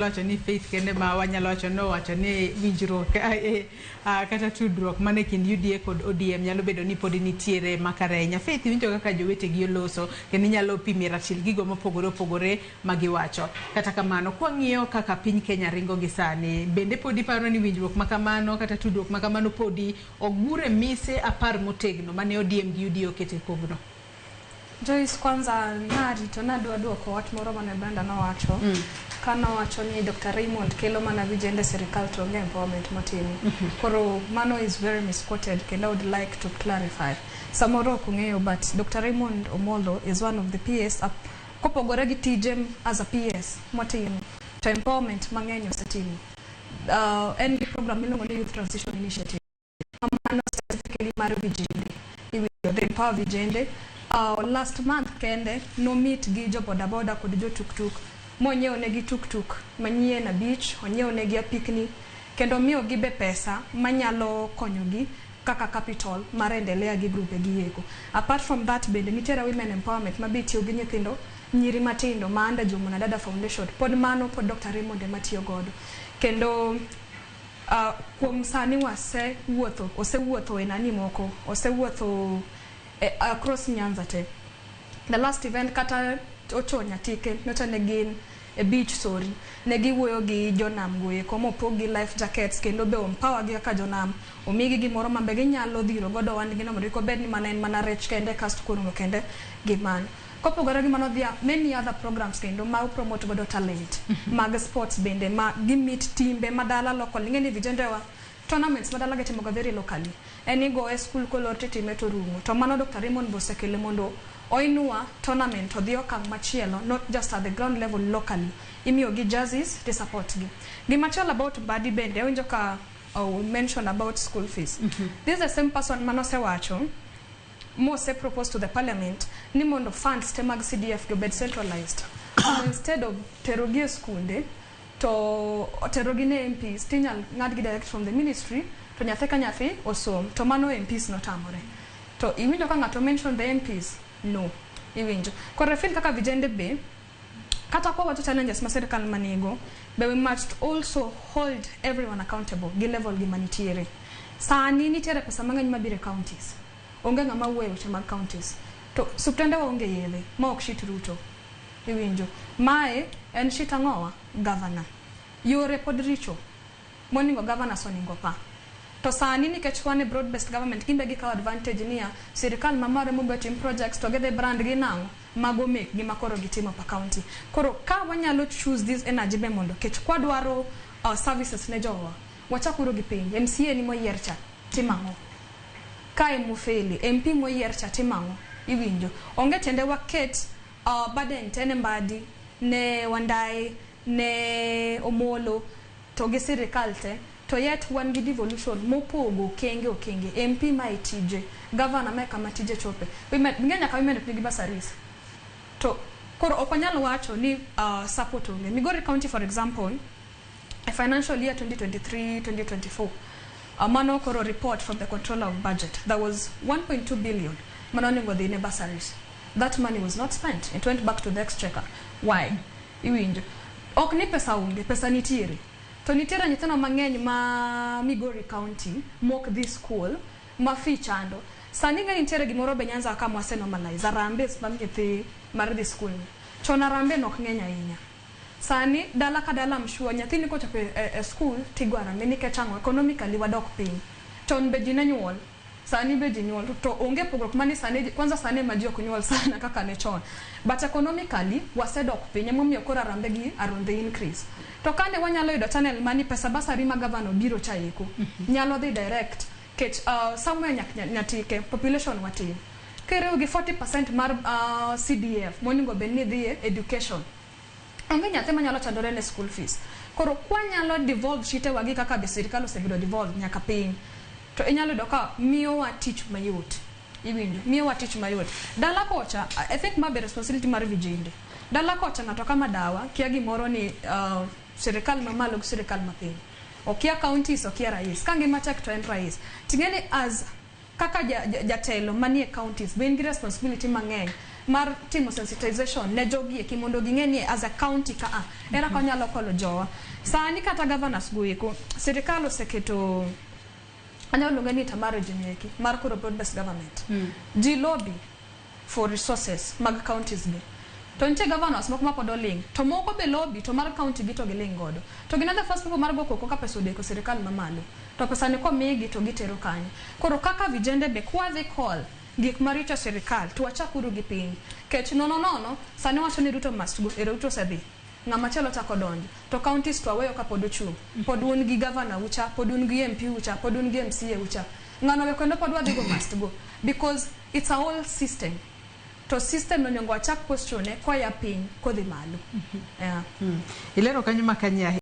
Wacho ni Faith kende ma wanyalo wacho no wacho ni winjruok kata tudruok mane kind UDA kod ODM nyalo bedo ni pod nitiere makare ahinya. Faith, iwinjo kaka jowetegi oloso kendo inyalo pimo e ratil gigo mopogore opogore ma giwacho. Kata kamano, kwang'iyo kaka piny Kenya ringo gi sani, bende pod iparo ni winjruok makamano kata tudruok makamano podi ogure mise 10 motegno mane ODM gi UDA okete kogno? Joyce, kwanza narito nadwa duoko wach moro mane Brenda nowacho ka nowacho ni Dr. Raymond kelo mana vijende sirikal to onge empowerment motimo. Koro mano is very misquoted kendo I would like to clarify. Samoro ok ung'eyo, but Dr. Raymond Omolo is one of the PS kopogore gi tije as a PS motimo to empowerment mang'eny osetimo. En gi program miluongo ni Youth Transition Initiative, mano specifically mar vijende. Iwinjo, the empower vijende. Last month kende no meet gi jo bodaboda kod jo tuktuk monyiewo negi tuktuk manyien 5, onyiewo negi apikni kendo miyo gi be pesa manyalo konyogi kaka capital mar endelea gi grupe gi eko. Apart from that, bende nitiere women empowerment ma be tiyo gi nyithindo nyiri matindo ma under Jo Mwanadada Foundation. Pod mano pod Dr. Raymond ema tiyo godo. Kendo kuom sani wasewuotho, osewuotho e nani moko, osewuotho e, across Nyanza te. The last event kata Ocho Nyatike nyocha ne gin e beach, sorry, ne giwuoyo gi jonam go eko mopog gi life jackets kendo be empower gi kaka jonam, omigi gimoro ma be ginyalo dhiro godo ohandgi no mondo kik obed ni mana en mana rech kende kasto korumo kende gi mano. Kopogore gi mano, there are many other programs kendo ma promote godo talent mag sports bende ma gimit timbe madala local. Ing'e ni vijende wa tournaments madala gitimo ga very locally, en igoye school kolor titime to rumo. To mano Dr. Raymond bosekele mondo oinua tournament odhi okang' machielo, not just at the ground level locally. Imiyo gi jerseys to support gi. Gimachielo about Mbadi bende awinjo ka mention about school fees. This is the same person manosewacho mose propose to the parliament ni mondo funds te mag CDF gi obed centralized. Mondo instead of terogi e skunde to terogi ne MPs, tinyal ng'adgi direct from the ministry to nyathi ka nyathi osom. To mano MPs notamore. To iwinjo ka ng'ato mention the MPs? No. Iwinjo. Koro I feel kaka vijende be kata kwa wacho challenges ma sirikal manigo be, we must also hold everyone accountable gi level gi manitiere. Sani nitiere pesa mang'eny mabiro e counties. Onge ng'ama wuoyo e weche mag counties. To suptende wa onge yedhe ma ok shit Ruto. Iwinjo. Mae en shit ang'owa? Governor. Yore pod richo moningo governors oningo pa. To sani nikech wan e broad based government, gimbe gikawo advantage niya sirikal mamalo mobe tim projects to gidhi brand gi nang'o mago mekgi ma koro gitimo pa county. Koro ka wanyalo choose this energy be mondo kech kwadwaro services ne jowa, wachakuru gi piny. MCA ni moyier cha timo ang'o? Kae mofeli, MP moyier cha timo ang'o? Iwinjo. Onge tiende waket burden te ne Mbadi, ne Wandayi, ne Omolo to gi sirikal te to yet wan gi devolution mopogo okenge okenge. MP mae tije, governor mae kama tije chope. Women, ing'e nyaka women rep nigi bursaries. To koro ok wanyal wacho ni support onge. Migori County, for example, a financial year 2023-2024, mano koro report from the controller of budget, there was 1.2 billion mano onego dhi ne bursaries. That money was not spent. It went back to the exchequer. Why? Iwinjo. Ok ni pesa onge, pesa nitiere. To nitiere nyithindo mang'eny ma Migori County mok dhi school ma fee chando. Sani ng'e nitiere gimoro be Nyanza ka mwase normalize harambee mag nyithi mar dhi school ni. Chon harambee nok ng'eny ahinya. Sani dala ka dala, I'm sure nyathini kochopo e school tigo harambee. Nikech ang'o? Economically wadok piny. Chon be ji ne nyuol, sani be ji nyuol to onge pogruok mani sani. Kwanza sani ema ji ok nyuol sana kaka ne chon, but economically wasedok piny, emomiyo koro harambee gi are on the increase. To kane wanyalo yudo channel mani pesa bursary ma gavana obiro cha eko nyalo dhi direct kech somewhere Nyatike population watin kiriw gi 40% mar CDF monego bed ni dhi e education, onge nyathi manyalo chandore ne school fees. Koro kwanyalo devolve shite wagi kaka be sirikal osebedo devolve nyaka piny, to inyalo yudo ka miyowa tich mayot. Iwinjo, miyowa tich mayot. Dala kocha, I think ma be responsibility mar vijende dala kocha. Ng'ato kama dawa kia gimoro ni sirikal mamalo gi sirikal mapiny, okia counties, okia rais. Ka ngima tek to en rais ting'e ni as kaka jatelo manie counties be in gi responsibility mang'eny. mar timo sensitization ne jogi eki mondo ging'e ni as a county ka a era ka wanyalo kolo jowa. Sani kata governors go eko, sirikal oseketo, anyalo luonge ni tamar regime eki mar koro broad based government. Ji lobby for resources mag counties gi. To nitie governors moko ma pod oling', to moko be lobby to mar county gi to giling' godo. To gin the first people mar go koko ka pesa odeko sirikal mamalo. To pesa ni komigi to gitero kanye. Koro kaka vijende be kwadhi call gik maricho sirikal to wachakuru gi piny. Kech nono nono, sani wacho ni Ruto must go, ero Ruto osedhi. Ng'ama chielo chako donjo. To counties to aweyo kapod ochung'. Pod un gi governor ucha, pod un gi MP ucha, pod un gi MCA ucha. Ng'ano be kendo pod wadhi go must go. Because it's a whole system. To system no onego wachak question ne koya piny kodhi malo. Yeah. Ilero kanyo makanye.